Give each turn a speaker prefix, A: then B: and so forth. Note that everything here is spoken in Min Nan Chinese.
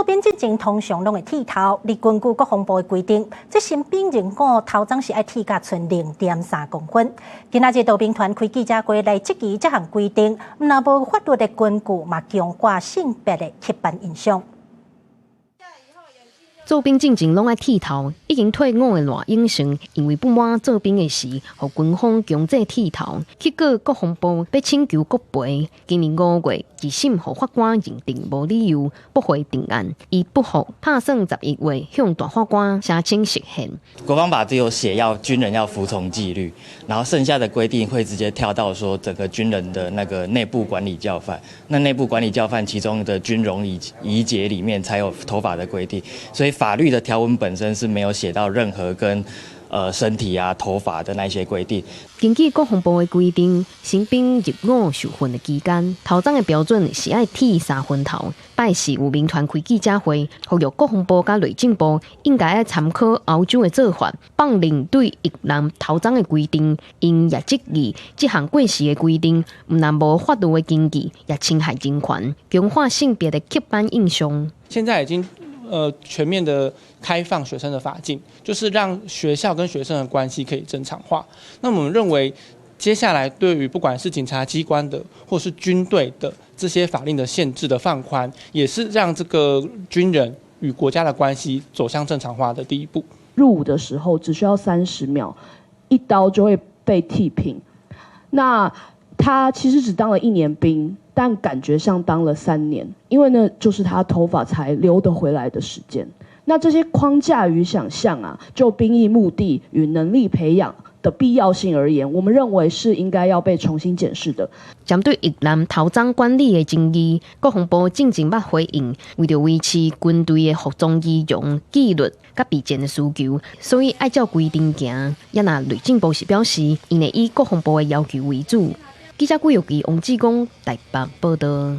A: 做兵進前通常攏會剃頭，而根據國防部的規定，這新兵入伍頭鬃是愛剃甲賰0.3公分。今仔日道兵團開記者會來質疑這項規定，毋但無法律的根據，嘛強化性別的刻板印象。
B: 做兵進前攏愛剃頭，已經退伍的賴永成，因為不滿做兵的時，予軍方強制剃頭，去告國防部欲請求國賠。今年5月，二審予法官認定無理由駁回定案，伊不服，拍算11月向大法官聲請釋憲。
C: 國防法只有寫要軍人要服從紀律，然後剩下的規定會直接跳到說整個軍人的那個內部管理教範。那內部管理教範其中的軍容儀節裡面才有頭髮的規定，所以法律的條文本身是沒有寫到任何跟身體啊、頭髮的那些規定。
B: 根據國防部的規定，新兵入伍受訓的期間，頭鬃的標準是愛剃3分頭。拜四有民團開記者會，呼籲國防部佮內政部應該愛參考歐洲的做法，放任對役男頭鬃的規定。𪜶也質疑這項過時的規定，毋但無法律的根據，也侵害人權，強化性別的刻板印象。
D: 現在已經全面的開放學生的髮禁，就是讓學校跟學生的關係可以正常化。那我們認為，接下來對於不管是警察機關的或是軍隊的這些法令的限制的放寬，也是讓這個軍人與國家的關係走向正常化的第一步。
E: 入伍的時候只需要30秒，一刀就會被剃平。那他其實只當了一年兵，但感覺像當了3年，因為呢，就是他頭髮才留得回來的時間。那這些框架與想象啊，就兵役目的與能力培養的必要性而言，我們認為是應該要被重新檢視的。
B: 針對役男頭鬃管理的爭議，國防部進前捌回應，為著維持軍隊的服裝儀容、紀律佮備戰的需求，所以愛照規定行。也若內政部是表示，𪜶會以國防部的要求為主。記者顧玉琪、王志剛台北報道。